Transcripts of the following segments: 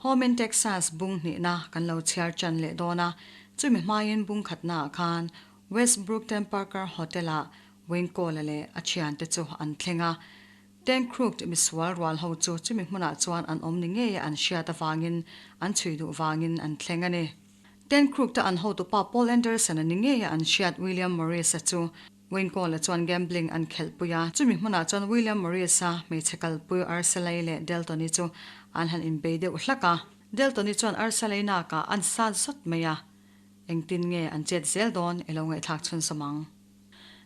Home in Texas bung hnihna kan lo chhiar chan leh dawn a, chumi hmain bung khatnaah khan Westbrook Ten Parker Hotel-ah Wayne Cole-a leh a thiante chu an thleng a. Ten Crooked misual rual ho chu chumi hmunah chuan an awm ni ngei a an hriat avangin an chhui duh vangin an thleng a ni. Ten Crooked-a an hotupa Paul Anderson-a ni ngei a an hriat William Morris-a chu Wayne Cole-a chuan gambling an khelhpui a, chumi hmunah chuan William Morris-a hmeichhe kalpui Arcelay leh Delton-i chu an han inbei deuh hlak a. Delton-i chuan Arcelay nakah an sat zawt mai a, engtin nge an chet zel dawn i lo ngaihthlak chhunzawm ang.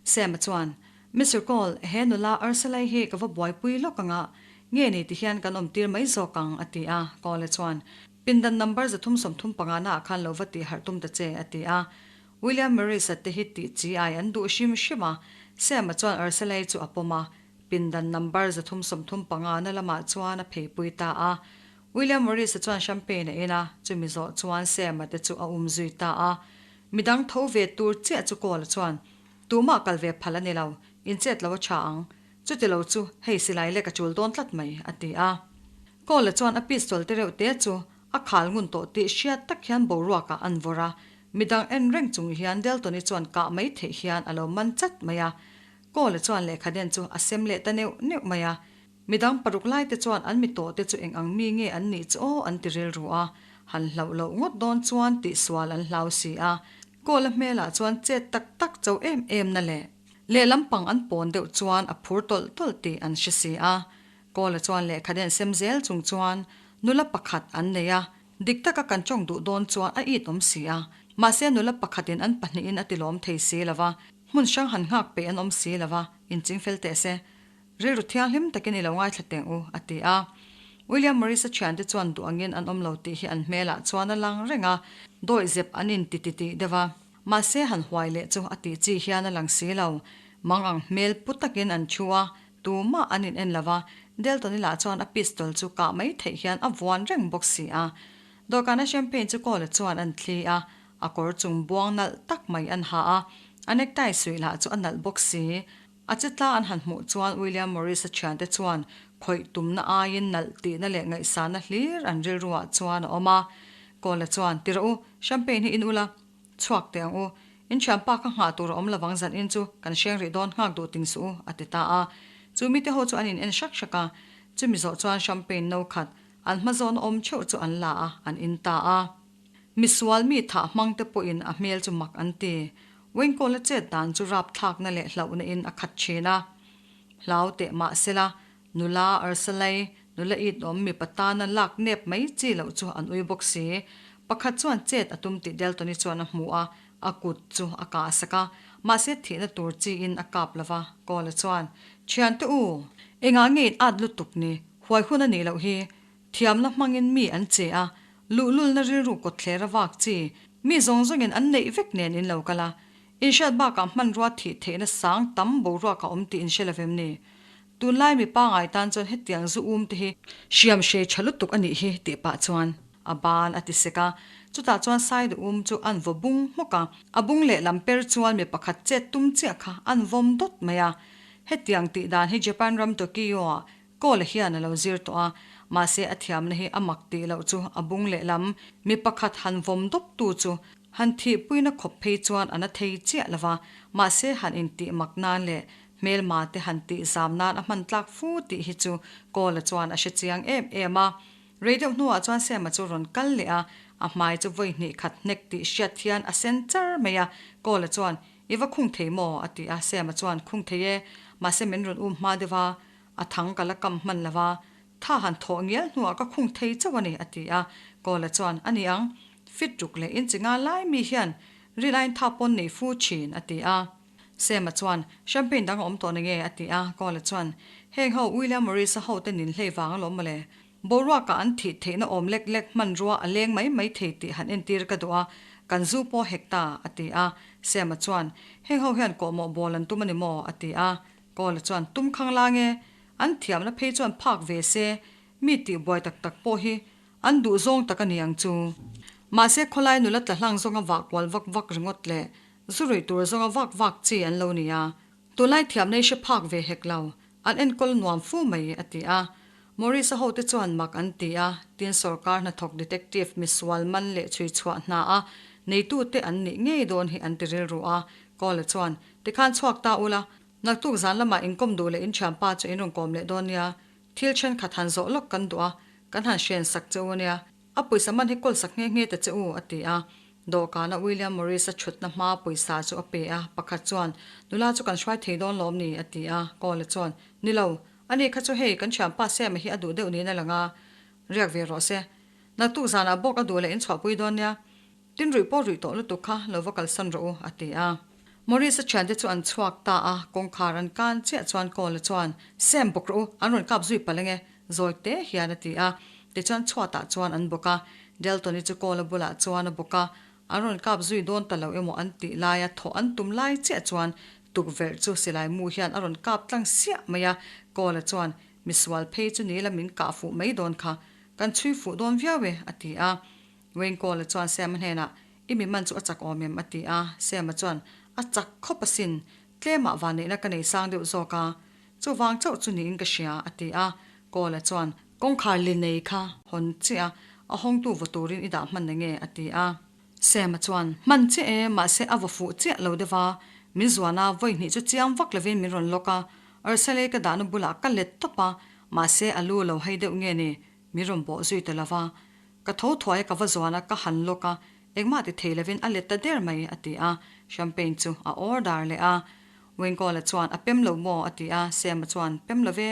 Sam-a chuan, Mister Cole, he nula Arcelay hi ka va buaipui lawk ang a, nge ni ti hian kan awmtir mai zawk ang, a ti a. Cole-a chuan, Pindan number 335 naah khan lo va tih harh tum ta che, a ti a. William Morris-a te hi tih chi ai an duh hrim hrim a, Sam-a chuan Arcelay chu a pawm a, pindan number 335 na lamah chuan a pheipui ta a. William Morris-a chuan champagne a in a, chumi zawh chuan Sam-a te chu a um zui ta a. Midang tho ve tur chiah chu Cole-a chuan, Tumah kal ve phal a ni lo, inchet lo a tha ang. Chuti lo chu hei silai lek a chul dawn tlat mai, a ti a. Cole-a chuan a pistol te reuh te chu a khal ngun tawh tih hriat tak hian boruakah an vawrh a, Midang en reng chung hian Deltoni chuan kah mai theih hian a lo man chat mai a. Cole chuan lehkha den chu a sem leh ta neuh neuh mai a. Midang paruk lai te chuan an mi tawh te chu eng ang mi nge an nih chu aw an ti rilru a. Han hlauh loh ngawt dawn chuan tihsual an hlau si a. Cole-a hmelah chuan chet tak tak cho em em na leh lehlam pang an pawn deuh chuan a phur tawlh tawlh tih an hre si a. Cole chuan lehkha den sem zel chung chuan nula pakhat an nei a. Dik taka kan tawng duh dawn chuan a it awm si a, mahse nula pakhatin an pahnihin a tilawm thei si lo va, hmun hrang han nghak peih an awm si lo va, inching fel teh se. Rilru thianghlim takin i lo ngaithla teng u, a ti a. William Morris-a thiante chuan duh angin an awm lo tih hi an hmelah chuan a lang reng a, dawihzep an inti titih deuh a. Mahse han huai leh chu a tih chi hian a lang si lo. Mang ang hmel pu takin an thu a, Tumah an in en lo va, Deltoni lah chuan a pistol chu kah mai theih hian a vuan reng bawk si a. Dawhkana champagne chu Cole chuan an thli a, a kawr chung buang nalh tak mai an ha a, a necktie suih lah chu a nalh bawk si. A che tla an han hmuh chuan William Morris-a thiante chuan khawih tumna aiin nalh tihna leh ngaihsana hlir an rilruah chuan a awm a. Cole chuan, Ti rawh u, champagne hi in ula, Chhuak teh ang u. In thianpa kha nghah tur a awm lovang zan in chu kan hreng rih dawn nghak duh ting suh u, a ti ta a. Chu mite ho chu an in en hrak hrak a. Chumi zawh chuan champagne no khat an hma zawn awm theuh chu an la a, an in ta a. Misual mi thah hmang te pawhin a hmel chu mak an ti. Wengkawla chet dan chu rapthlakna leh hlauhna in a khat thin a. Hlau teh mah sela, nula arsalai, nula it awm mipa tana lak nep mai chi loh chu an ui bawk si. Pakhat chuan chet a tum tih Deltoni chuan a hmu a, a kut chu a kah sak a, mahse thihna tur chiin a kap lo va, Kawla chuan, Thiante u! Engah nge in at lutuk ni? Huai hun a nih loh hi. Thiamna hmangin mi an che a, luhlulna rilru kawtthlera vak chi, mi zawng zawngin an neih vek nen in lo kal a. Inhriat bakah hmanrua thih theihna sang tam boruak a awm tih in hre lo vem ni? Tunlai mi pangai tan chuan hetiang zu um te hi hriam hre tha lutuk a nih hi tih pah chuan a ban a ti sek a. Chutah chuan side um chu an vaw bung hmawk a, a bung lehlam per chuan mi pakhat chet tum chiah kha an vawm dawt mai a. Hetiang tih dan hi Japan ram Tokyo-ah Cole hian a lo zir tawh a, mahse a thiamna hi a mak tih loh chu a bung lehlam mi pakhat han vawm dawp tu chu han thihpuina khawp phei chuan a na thei chiah lo va, mahse han intih mak nan leh Hmelma te han tih zam nan a hman tlak fu tih hi chu Kawla chuan a hre chiang em em a. Rei deuh hnuah chuan Sema chu rawn kal leh a, a hmai chu vawi hnih khat hnek tih hriat hian a sen char mai a. Kawla chuan, I va khung thei maw? a ti a. Sema chuan, Khung thei e, mahse min rawn um hma deuh a, a thang ka la kam hman lo va, tha han thawh ngial hnuah ka khung thei chauh a ni, a ti a. Kawla chuan, A ni ang, fit ruk leh inchi nga lai mi hian rilaiin tha pawn nei fu thin, a ti a. Sema chuan, Champagne dang a awm tawh na nge? a ti a. Cole chuan, Heng ho William Morris-a hote nin hlei vang alawm mawle. Boruakah an thih theihna awm lek lek hmanrua a leng mai mai thei tih han entir ka duh a, kan zu pawh hek ta, a ti a. Sema chuan, Heng ho hian kawhmawh bawl an tum a ni maw? a ti a. Cole chuan, Tum khang la nge? An thiamna phei chuan phak ve se, mi tihbuai tak tak pawh hi an duh zawng tak a ni ang chu. Mahse khawlai nula tla hlang zawnga vah kual vak vak ringawt leh Zu ruih tur zawnga vak vak chi an lo ni a, tunlai thiamna i hre phak ve hek lo, an enkawl nuam fu mai, a ti a. Morris-a hote chuan mak an ti a, tin sawrkar hnathawk detective misual man leh chhui chhuah hna a neitute an nih ngei dawn hi an ti rilru a. Cole-a chuan, Tikhan chhuak ta ula, naktuk zan lamah inkawm duh leh inthianpa chu in rawn kawm leh dawn nia, thil thenkhat han zawh lawk kan duh a, kan han hren sak che u ania. A pawisa man hi kawl sak nghe nghe ta che u, a ti a. Dawhkana William Morris-a thutna hmaa pawisa chu a pe a, pakhat chuan, Nula chu kan hruai thei dawn lawm ni? a ti a. Kawla chuan, Ni lo, ani kha chu hei kan thianpa Sam-a hi a duh deuh niin a lang a, riak ve rawh se. Naktuk zanah bawk a duh leh in chhuahpui dawn nia. Tin ruih pawh ruih tawh lutuk kha lo va kalsan rawh u, a ti a. Maurice-a thiante chu an chhuak ta a, kawngkhar an kan chiah chuan Cole-a chuan, Sam bawk rawh u, an rawn kap zui palh ange, zawi te hian a ti a. Tichuan chhuatah chuan an bawk a, Delton-i chu Cole-a bulah chuan a bawk a, an rawn kap zui dawn ta lo emaw an tih laia thawh an tum lai chiah chuan tukverh chu silai mu hian a rawn kap tlang siah mai a, Cole-a chuan, Misual phei chu ni la min kah fuh mai dawn kha, kan chhui fuh dawn viau e, a ti a. Wayne Cole-a chuan Sam-a hnenah, I mi man chu a chak awm em? a ti a. Sam-a chuan, A chak khawp asin, tlemah vanneihna ka nei sang deuh zawk a, chuvang chauh chu niin ka hria, a ti a. Cole-a chuan, Kawngkhar li nei kha hawn chiah a, a hawngtu vaw turin i dah hman enge? a ti a. Sam-a chuan, Hman chiah e, mahse a vaw fuh chiah lo deuh a, min zuan a, vawi hnih chu chiang vak lovin min rawn lawk a, Ursule ka dahna bulah ka let tawp a, mahse a lu lo hai deuh nge ni, min rawn bawh zui ta lo va. Ka tho thuai a ka va zuan a, ka han lawk a, engmah ti thei lovin a let ta der mai, a ti a. Champagne chu a order leh a. Wingkawla chuan, A pem lo maw? a ti a. Sam-a chuan, Pem lo ve,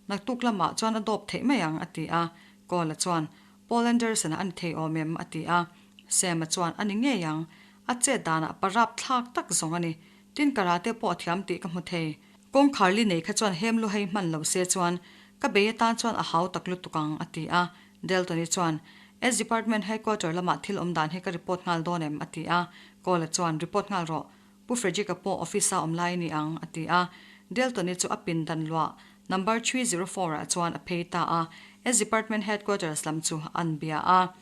naktuk lamah chuan a dawp theih mai ang, a ti a. Kawla chuan, Paul Anderson-a a ni thei awm em? a ti a. Sam-a chuan, A ni ngei ang, a chet danah parap thlak tak zawng a ni. Tin karate pawh a thiam tih ka hmu thei. Kawngkhar li nei kha chuan hem lu hei hman lo se chuan ka bei atan chuan a hau tak lutuk ang, a ti a. Delton-i chuan, S Department Headquarter lamah thil awm dan hi ka report nghal dawn em? a ti a. Cole-a chuan, Report nghal rawh. Pu Frederick-a pawh office-a awm lai a ni ang, a ti a. Delton-i chu a pindan luah number 304 ah chuan a phei ta a. S Department Headquarters lam chu an bia a.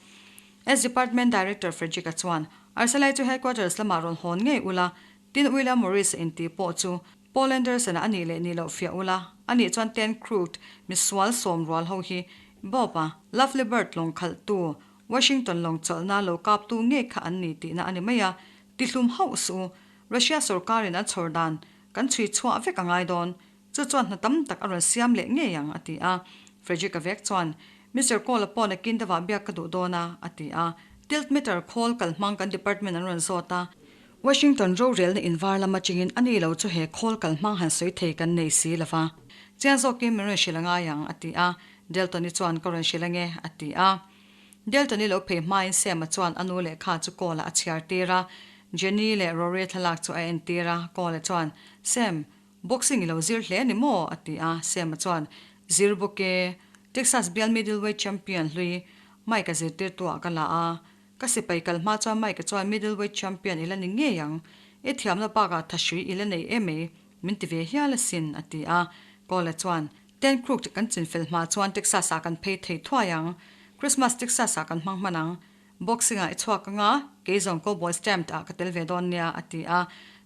S Department Director Frederick-a chuan, Arsalai chu Headquarters lamah rawn hawn ngei ula, Tin William Morris-a intih pawh chu Paul Anderson-a a nih leh nih loh fiah ula, ani chuan Ten Crooked misual sawm rual ho hi Bob-a Lovely Bird lawng khalhtu Washington lawng chawlhna lo kaptu ngei kha an ni tihna a ni mai a, tihlum hauh suh u. Russia sawrkarin an chhawr dan kan chhui chhuah vek a ngai dawn. Chu chuan hna tam tak a rawn siam leh ngei ang, a ti a. Frederick-a vek chuan, Mister Cole-a pawh nakin deuhah biak ka duh dawn a, a ti a. Tilt meter khawl kalhmang kan department an rawn zawt a. Washington rorelna invar lam atangin a ni lo chu he khawl kalhmang han sawi thei kan nei si lo va. Chiang zawkin min rawn hrilh a ngai ang, a ti a. Delton-i chuan ka rawn hrilh ange, a ti a. Delton-i lo phei hmain Sam-a chuan a nu lehkha chu Cole-a a chhiar tir a. Jenny leh Rory thlalak chu a entir a. Cole-a chuan, Sam, boxing i lo zir hle a ni maw? a ti a. Sam-a chuan, Zir bawk e. Texas bial middleweight champion hlui Mike-a zirtirtu-ah ka la a. Ka sipai kal hma chuan Mike-a chuan middleweight champion i la ni ngei ang, i thiamna bakah thahrui i la nei em ei, min ti ve hial asin, a ti a. Cole-a chuan, Ten Crooked kan chinfel hma chuan Texas-ah kan phei thei thuai ang. Christmas Texas-ah kan hmang hman ang. Boxing-ah i chhuak anga, kei zawng Cowboy Stamped-ah ka tel ve dawn nia, a ti a.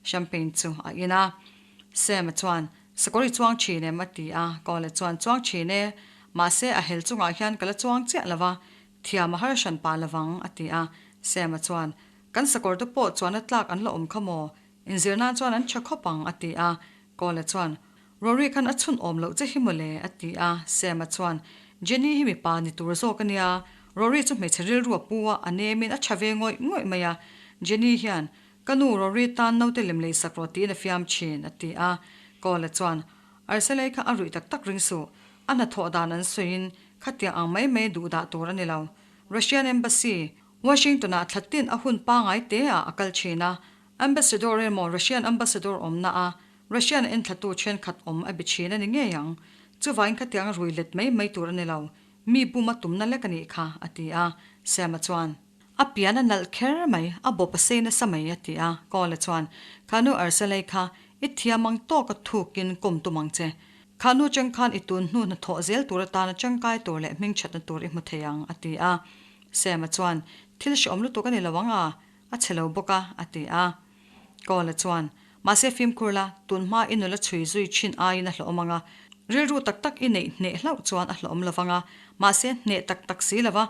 Champagne chu a in a. Sam-a chuan, Sakawr i chuang thin em? a ti a. Cole-a chuan, Chuang thin e. Mahse, a hel chungah hian ka la chuang chiah lo va, Thiam a har hran pah lovang, a ti a. Sam-a chuan, Kan sakawrte pawh chuan a tlak an la awm kha maw? Inzir nan chuan an tha khawp ang, a ti a. Kawla chuan, Rory khan a chhun awm loh che hi maw le, a ti a. Sam-a chuan, Jenny hi mipa ni tur zawk a nia. Rory chu hmeichhe rilru a pu a, a nemin a tha ve ngawih ngawih mai a. Jenny hian, Ka nu Rory tan naute lem lei sak rawh tiin a fiam thin, a ti a. Kawla chuan, Arsalei kha a ruih tak tak ring suh. A hnathawh dan an sawiin Khatiang ang mai mai duh dah tur a ni lo. Russian Embassy, Washington-ah thla tin a hun pangai te ah a kal thin a. Ambassador emaw Russian Ambassador awmna a Russian enthlatu thenkhat awm a bi thin a ni ngei ang. Chuvain khatiang a rui let mai mai tur a ni lo. Mi bum a tumna lek a nih kha, a ti a. Sam-a chuan. A pian a nalh kher mai, a bawp a sei nasa mai, a ti a. Kawla chuan, Khanu Arsalei kha i thiam ang tawka thukin kawm tum ang che. Khanu chang khan i tun hnu hnathawh zel tur atana tangkai tur leh hmingthatna tur i hmu thei ang, a ti a. Sam-a chuan, Thil hrehawm lutuk a ni lo ang a, a chhe lo bawk a, a ti a. Kawla chuan, Mahse fimkhur la, tun hma i nula chhui zui thin aiin a hlawhawm ang a. Rilru tak tak i neih hneh hlauh chuan a hlawm lo vang a, mahse hneh tak tak si lo va,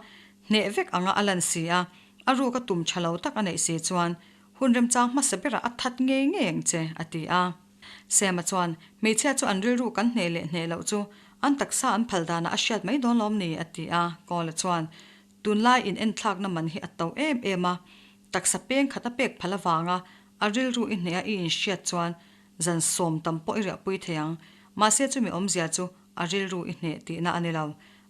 hneh vek anga a lan si a, a ruk a tum tha lo tak a neih si chuan hun remchang hmasa berah a that ngei ngei ang che, a ti a. Sam-a chuan, Hmeichhia chu an rilru kan hneh leh hneh loh chu an taksa an phal danah a hriat mai dawn lawm ni? a ti a. Kawla chuan, Tunlai in enthlakna man hi a to em em a, taksa peng khat a pek phal avanga a rilru i hneha i inhriat chuan zan sawm tam pawh i riahpui thei ang. Mahse chumi awmzia chu a rilru i hneh tihna a ni lo.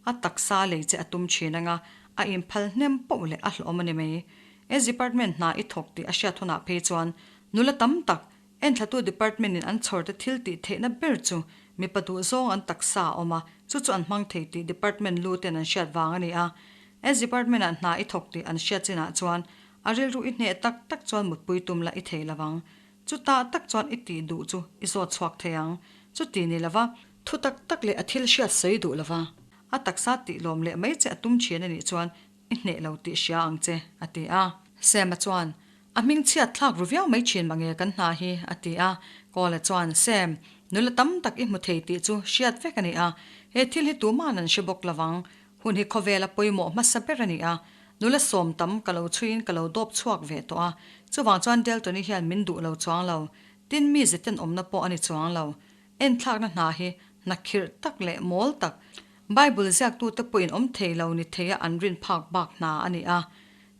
A taksa lei che a tum thin anga a inphal hnem poh leh a hlawm a ni mai. S department hna i thawk tih a hriat hunah phei chuan nula tam tak Enthlatu department in an chhawrte thil tih theihna ber chu mipa duhzawng an taksa a awm a, chu chu an hmang thei tih department lu ten an hriat vang a ni a. S department ah hna i thawk tih an hriat chinah chuan a rilru i hneh tak tak chuan mutpui tum la i thei lo ang. Chutah tak chuan i tih duh chu i zawt chhuak thei ang. Chuti ni lova, thu tak tak leh a thil hriat sawi duh lova, a taksa tih lawm leh mai che a tum thin a nih chuan i hneh lo tih hria ang che, a ti a. Sam-a chuan, A hming chhiat thlak ru viau mai thin mange kan hna hi, a ti a. Kawla chuan, Sam, nula tam tak i hmu thei tih chu hriat vek a ni a, he thil hi tuman an hre bawk lovang. Hun hi khawvela pawimawh hmasa ber a ni a, nula sawm tam ka lo chhuiin ka lo dawp chhuak ve tawh a, chuvang chuan Deltoni hian min duh lo chuang lo, tin mi zeten awmna pawh a ni chuang lo. Enthlakna hna hi hna khirh tak leh mawl tak, Bible ziaktute pawhin awm thei lo ni theia an rin phak bak hna a ni a.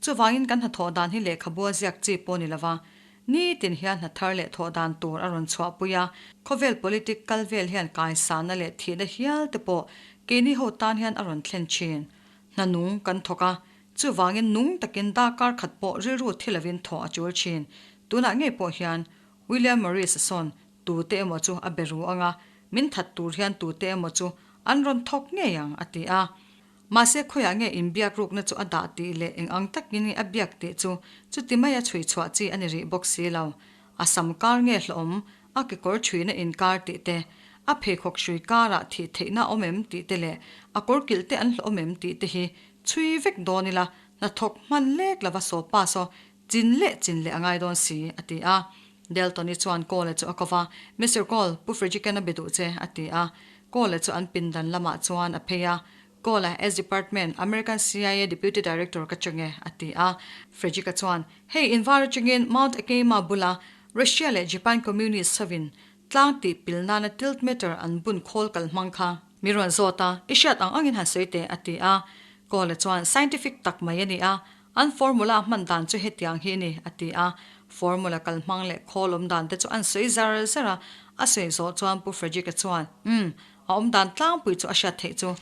Chuvangin kan hnathawh dan hi lehkhabua ziak chi pawh ni lova, nitin hian hna thar leh thawh dan tur a rawn chhuahpui a, khawvel politic kal vel hian kaisanna leh thihna hial te pawh keini ho tan hian a rawn thlen thin. Hna nung kan thawk a, chuvangin nung takin darkar khat pawh rilru thi lovin thawh a tul thin. Tunah ngei pawh hian William Morris-a sawn tute emaw chu a be ru ang a, min that tur hian tute emaw chu an rawn thawk ngei ang, a ti a. Mahse khawiah nge inbiak rukna chu a dah tih leh eng ang takin nge a biak tih chu chuti maia chhui chhuah chi a ni rih bawk si lo. A sam kar nge hlawhawm, a kekawr chhuina inkar tih te, a pheikhawk hrui karah thih theihna a awm em tih te leh a kawr kilh te an hlawhawm em tih te hi chhui vek dawn ila hnathawk hman lek lova saw pa saw chin leh chin leh a ngai dawn si, a ti a. Deltoni chuan Cole chu a ko va, Mister Cole, Pu Frederick-an a be duh che, a ti a. Cole chu an pindan lamah chuan a phei a. Cole-a, S Department, American CIA Deputy Director ka cheng e, a ti a. Frederick-a chuan, Hei, invar atangin Mount Akeima bula Russia leh Japan Communist hovin tlang tih pil nana tilt meter an bun khawl kal hmang kha mi rawn zawt a, i hriat ang angin han sawi teh, a ti a. Cole-a chuan, Scientific tak mai a ni a, An formula hman dan chu hetiang hi a ni, a ti a. Formula kalhmang leh khawl awm dan te chu an sawi zar zar a. A sawi zawh chuan Pu Frederick-a chuan, Umm, a awm dan tlangpui chu a hriat theih chu.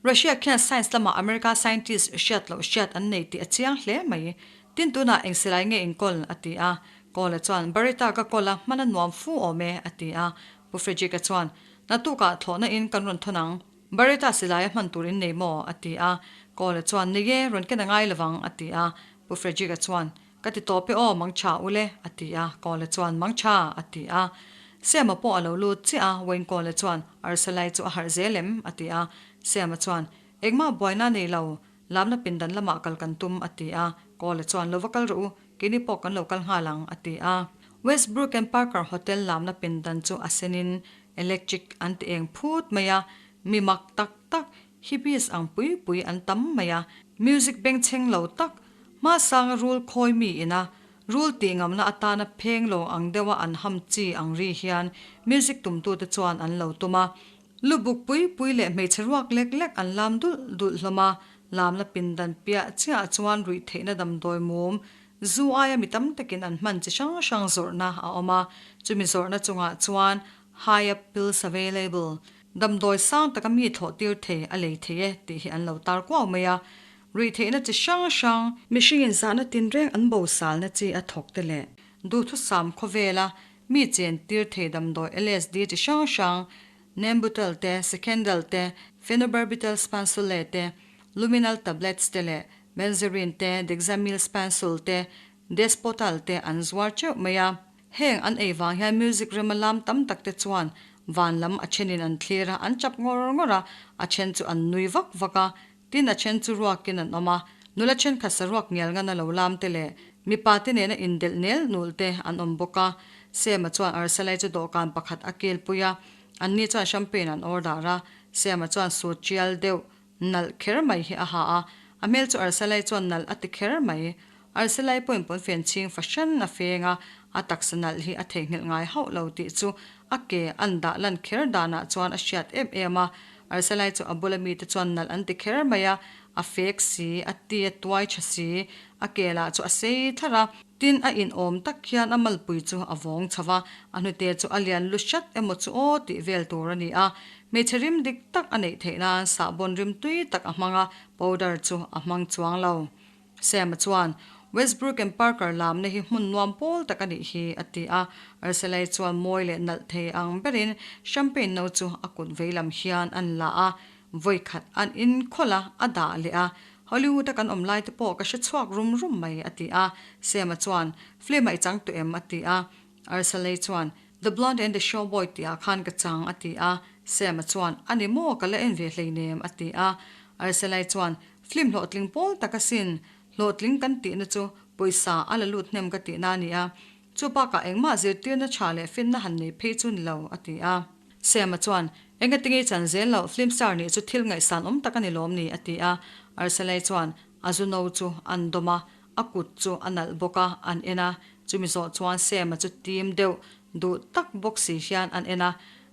Russia khian science lamah America scientist hriat loh hriat an nei tih a chiang hle mai. Tin tunah eng silai nge in kawl? a ti a. Kawla chuan, Barita ka kawl a, hman a nuam fu awm e, a ti a. Pu Frederick-a chuan, Naktukah thlawhna in kan rawn thawn ang. Barretta silai a hman tur in nei maw? a ti a. Kawla chuan, Nei e, rawn ken a ngai lovang, a ti a. Pu Frederick-a chuan, Ka ti tawp e aw, mangtha ule, a ti a. Kawla chuan, Mangtha, a ti a. Siama pawh a lo lut chiah a, Wayne Kawla chuan, Arsalai chu a harh zel em? a ti a. Siama chuan, Engmah buaina nei lo, lamna pindan lamah kal kan tum, a ti a. Kawla chuan, Lo va kal rawh u, keini pawh kan lo kal nghal ang, a ti a. Westbrook and Parker Hotel lamna pindan chu a senin Electric an ti eng phut mai a, mi mak tak tak, hippies ang pui pui an tam mai a, music bengchheng lo tak, hmasanga rul khawi mi ina rul tih ngamna atana pheng lo ang deuha an ham chi ang ri hian music tumtute chuan an lo tum a. Lubuk pui pui leh hmeichhe ruak lek lek an lam dulh dulh hlawm a, lamna pindan piah chiahah chuan ruih theihna damdawi mum Zu aia mi tam takin an hman chi hrang hrang zawrhna a awm a, chumi zawrhna chungah chuan high up pills available, damdawi sang taka mi thlawh tir thei a lei thei e tih hi an lo tar kuau mai a. Ruihtheihna chi hrang hrang, mihringin zahna tinreng an bosalna chi a thawk te leh duhthusam khawvela mi chen tir thei damdawi LSD chi hrang hrang, Nembutal te, Secondal te, Phenobarbital Spansule te, Luminal tablets te leh Benzerin te, Dexamyl Spansule te, Despotal te an zuar teuh mai a. Heng an ei vang hian music rema lam tam tak te chuan van lam a thenin an thlir a, an chap ngawr ngawr a, a then chu an nui vak vak a, tin a then chu ruakin an awm a, nula thenkhat saruak ngial ngana lo lam te leh mipa te nena indelh nel nul te an awm bawk a. Sema chuan Arsalai chu dawhkan pakhat a kilpui a. Anni chuan champagne an order a, Sam-a chuan suit tial deuh nalh kher mai hi a ha a, a hmel chu Arsalai chuan nalh a ti kher mai. Arsalai pawhin pawnfen chhing fahran a feng a, a taksa nalh hi a theihnghilh ngai hauh lo tih chu a ke an dah lan kher danah chuan a hriat em em a. Arsalai chu a bula mite chuan nalh an ti kher mai a, a fek si, a ti a tuai tha si, a ke lah chu a sei thlar a. Tin, a inawm tak hian a malpui chu a vawng chho va, a hnute chu a lian lu hrat emaw chu aw tih vel tur a ni a. Hmeichhe rim dik tak a neih theih nan sahbawn rim tui tak a hmang a, powder chu a hmang chuang lo. Sam-a chuan, Westbrook and Parker lamna hi hmun nuam pawl tak a nih hi, a ti a. Arcelay chuan mawi leh nalh thei ang berin champagne no chu a kut veilam hian an la a, Vawi khat an inkhawlh a, a dah leh a. Hollywood-a kan awm lai te pawh ka hre chhuak rum rum mai, a ti a. Sam-a chuan, Film-ah i chang tawh em? a ti a. Arsalei chuan, The Blonde and the Showboy tihah khan ka chang, a ti a. Sam-a chuan, A ni maw, ka la en ve hleinem, a ti a. Arsalei chuan, Film hlawhtling pawl tak asin, hlawhtling kan tihna chu pawisa a la lut hnem ka tihna a ni a. Chu bakah engmah zirtirna tha leh finna han nei phei chu ni lo, a ti a. Sam-a chuan, Engatinge i chan zel loh, film star nih chu thil ngaihsan awm tak a ni lawm ni, a ti a. Arsalei chuan a zu no chu an dawm a, a kut chu a nalh bawk a, an en a. Chumi zawh chuan Sam-a chu tim deuh duh tak bawk si hian an en a,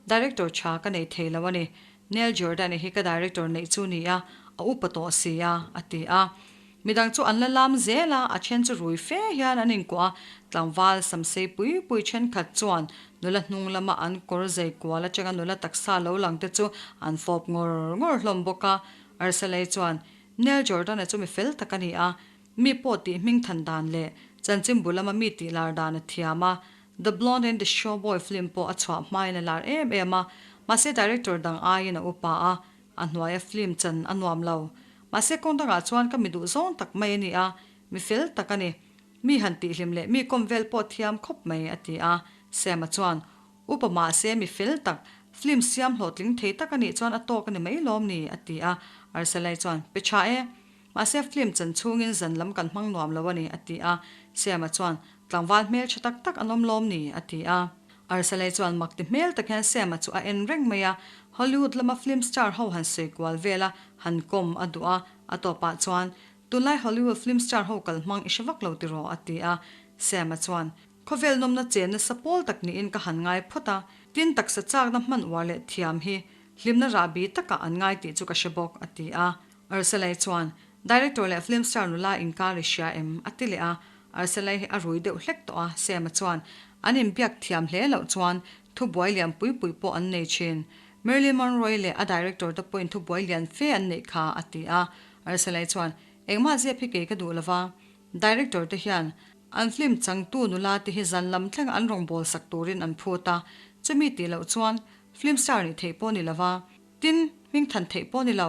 Director tha ka nei thei lo a ni. Neil Jordan-i hi ka director neih chu ni a, a upa tawh si a, a ti a. Midang chu an la lam zel a, a then chu rui fe hian an inkuah a, tlangval samsei pui pui thenkhat chuan nula hnung lama an kawr zei kual atanga nula taksa lo lang te chu an fawp ngawr ngawr hlawm bawk a. Arsalei chuan, Neil Jordan-a chu mi fel tak a ni a, mi pawh tih hming than dan leh chanchinbu lama mi tih lar dan a thiam a, The Blonde and the Showboy film pawh a chhuah hmain a lar em em a, mahse director dang aiin a upa a, A hnuaia film chan a nuam lo. Mahse kawng dangah chuan ka mi duh zawng tak mai a ni a, mi fel tak a ni. Mi han tihhlim leh mi kawm vel pawh thiam khawp mai, a ti a. Sam-a chuan, Upa mahse mi fel tak, film siam hlawhtling thei tak a nih chuan a tawk a ni mai lawm ni, a ti a. Arsalai chuan, Pe tha e. Mahse film chan chhungin zan lam kan hmang nuam lo a ni, a ti a. Sam-a chuan, Tlangval hmel tha tak tak an awm lawm ni, a ti a. Arsalei chuan mak ti hmel tak hian Sam-a chu a en reng mai a, Hollywood lama film star ho han sawi kual vel a, han kawm a duh a, a tawpah chuan, Tunlai Hollywood film star ho kal hmang i hre vak lo tiraw? a ti a. Sam-a chuan, Khawvel nawmna chen nasa pawl tak niin ka han ngai phawt a, tin taksa chakna hman uar leh thiam hi hlimna rahbi takah an ngai tih chu ka hre bawk, a ti a. Arsalei chuan, Director leh film star nula inkar i hria em? a ti leh a, Arsalei hi a rui deuh hlek tawh a, Sam-a chuan an inbiak thiam hle loh chuan thubuai lian pui pui pawh an nei thin. Marilyn Monroe leh a director te pawhin thubuai lian fe an neih kha, a ti a. Arsalei chuan, Engmah zep hi kei ka duh lo va, director te hian an film changtu nula te hi zan lam thleng an rawngbâwl sak turin an phut a, chumi tih loh chuan film star nih theih pawh ni lo va, Tin, hming than theih pawh ni lo.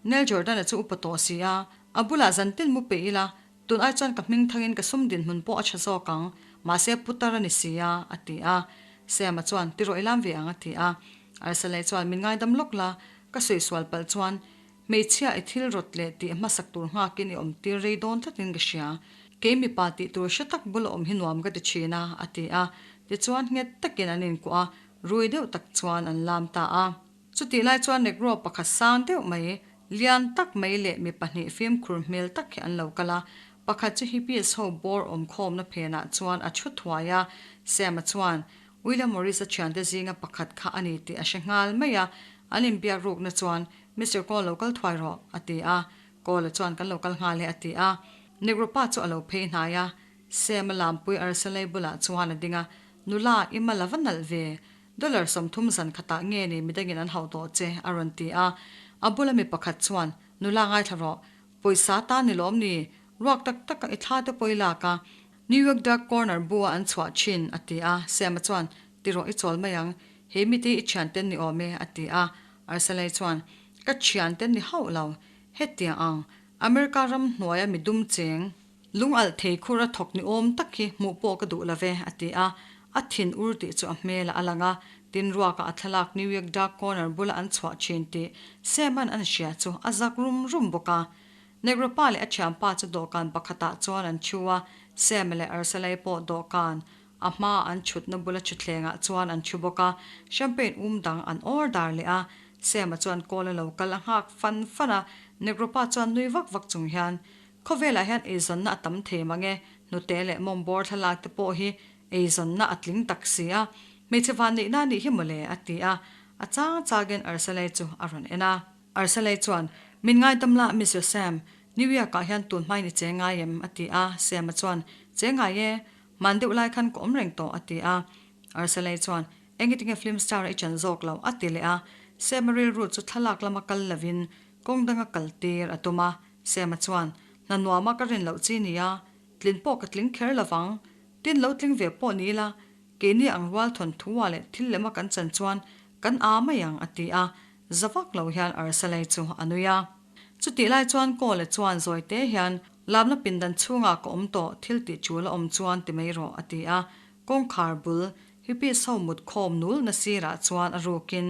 Neil Jordan-a chu upa tawh si a, a bulah zan tin mu peih ila, tun ai chuan ka hming thangin ka sum dinhmun pawh a tha zawk ang, mahse putar a ni si a, a ti a. Sam-a chuan, Ti rawh i lam ve ang, a ti a. Arsalei chuan, Min ngaidam lawk la, ka sawi sual palh chuan, hmeichhia i thil rawt leh tih hmasak tur nghakin i awm tir rei dawn tlatin ka hria. Kei mipa tih tur hre tak bula awm hi nuam ka ti thin a, a ti a. Tichuan nghet takin an inkuah a, Rui deuh tak chuan an lam ta a. Chutih lai chuan Negro pakhat sang deuh mai, lian tak mai leh mi pahnih fimkhur hmel tak hi an lo kal a. Pakhat chu hippies ho bawr awm khawmna phenah chuan a thu thuai a. Sam-a chuan William Morris-a thiante zinga pakhat kha a ni tih a hre nghal mai a. An inbiak rukna chuan, Mister Cole lo kal thuai rawh, a ti a. Cole-a chuan kan lo kal nghal e, a ti a. Negro pa chu a lo phei hnai a. Sam-a lampui Arsalei bulah chuan a ding a, Nula, i mal a va nalh ve. Dollar 30 zan khatah nge ni midangin an hauh tawh che, a rawn ti a. A bula mi pakhat chuan, Nula ngaithla rawh. Pawisa ta ni lawm ni? Ruak tak taka i thla te pawh i lak a. New York Dark Corner bu-a an chhuah thin, a ti a. Sam-a chuan, Ti rawh, i chawl mai ang. He mite hi i thianten ni awm e, a ti a. Arsalei chuan, Ka thianten ni hauh lo. Hetiang ang, America ram hnuaia mi dum cheng. Lung alh thei khur a thawk ni awm tak hi hmuh pawh ka duh lo ve, a ti a. A thin ur tih chu a hmelah a lang a. Tin ruakah a thlalak New York Dark Corner bula an chhuah thin tih Sam-a'n an hria chu a zak rum rum bawk a. Negro pa leh a thianpa chu dawhkan pakhatah chuan an thu a, Sam-a leh Arsalai pawh dawhkan. A hmaa an chhutna bula thutthlengah chuan an thu bawk a, champagne um dang an order leh a. Sam-a chuan kawl a lo kal a nghak fan fan a, Negro pa chuan nui vak vak chung hian, Khawvelah hian eizawnna a tam thei mang e, hnute leh mawmbawr thlalak te pawh hi eizawnna a tling tak si a, hmeichhe van neihna a nih hi mawle, a ti a. A chang chagin Arsalei chu a rawn en a. Arsalei chuan, Min ngaidam la, Mister Sam, New York-ah hian tun hmain i che ngai em? a ti a. Sam-a chuan, Che ngai e, man deuh lai khan ka awm reng tawh, a ti a. Arsalei chuan, Engitinge film star-a i chan zawk loh? a ti leh a. Sam-a rilru chu thlalak lama kal lovin kawng danga kal tir a tum a. Sam-a chuan, Hna nuama ka rin loh chi nia, tlin pawh ka tling kher lovang. Tin lo tling ve pawh ni ila, keini ang rual thawn thua leh thil lema kan chan chuan kan aa mai ang, a ti a. Za vak lo hian Arsalei chu a nui a. Chutih lai chuan Kawla chuan zawite hian, Lamna pindan chhungah ka awm tawh, thil tih tul a awm chuan ti mai rawh, a ti a. Kawngkhar bul, hippies ho mut khawm nul na sirah chuan a rukin.